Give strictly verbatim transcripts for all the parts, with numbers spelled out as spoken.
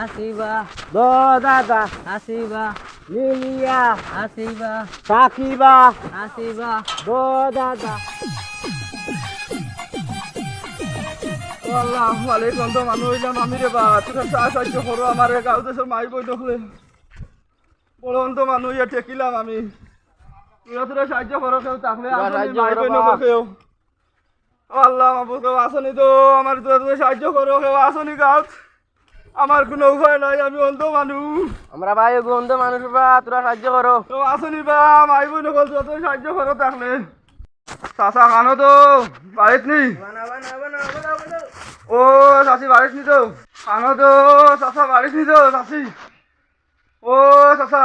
হাসিবা। দ দাদা। হাসিবা। মিলিয়া। হাসিবা। সাকিবা। হাসিবা। দ দাদা। ও আল্লাহ, মালিক, অন্ধ মানুষ অইলাম আমি রে বা, তোরা সা-, সাহায্য করো আমারে, গাঁও দেশের মাই বইন অকলে। বড় অন্ধ মানুষ অইয়া ঠেকিলাম আমি। তোরা, তোরা সাহায্য করো কেউ থাকলে, তোরা আসলে সাহায্য মাই করো বইন বা। অকল কেউ। ও আল্লাহ, মাবুদ, কেউ আছো নি তো, আমার তোরা, তোরা সাহায্য করো, কেউ আছো নি গাঁওত? আমার কোনো উপায় নাই, আমি অন্ধ মানুষ। আমরা ভাই, ওগু অন্ধ মানুষ বা, তোরা সাহায্য করো। কেউ আছো নি বা, মাই বইন অকল, তোরা, তোরা সাহায্য করো থাকলে। চাচা, কানো তো, বাড়িত নি? ও, চাচি, বাড়িত নি তো? কানো তো, চাচা, বাড়িত নি তো, চাচি? ও, চাচা।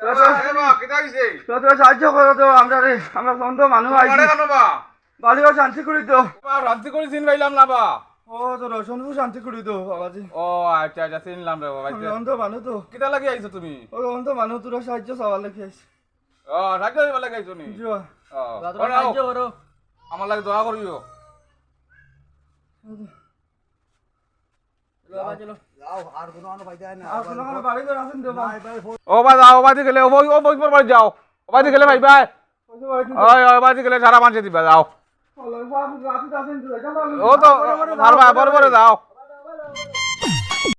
তোরা, তোরা, এ বা, কিতা অইছে? তোরা, তোরা সাহায্য করো তো, আমরা রে, আমরা অন্ধ মানুষ আইছি। বাড়ি ও শান্তি করি তো। বা, শান্তি করি চিন পাইলাম না বা। ও, তো রোশনপুর শান্তি করি তো, বাবাজি। ও, আচ্ছা, আচ্ছা, চিনলাম রে বাবা। আমি অন্ধ মানুষ তো। কিতা লাগি আইছো তুমি? ও, অন্ধ মানুষ, তোরা সাহায্য চাওয়ার লাগি আইছি। ও, সাহায্য চাওয়ার লাগি আইছো নি? জি। ও, বাবা, তোরা সাহায্য করো। আমার লাগি দোয়া করিও। চলো, বাবা, চলো। যাও, আর কোনো আনো পাইতে হয় না। আর কোনো আনো বাড়ি ঘর আছে নি তো, বাবা? ও বা, যাও, ও বাড়ি গেলে, ও, ও, ও, ও, বাড়ি যাও। ও বাড়ি গেলে ভাই, ভাই। ওই বাড়ি নি তো। ওই, ওই বাড়ি গেলে সারা মানষে দিবা, যাও। ও তো, বড়, বড়, যাও।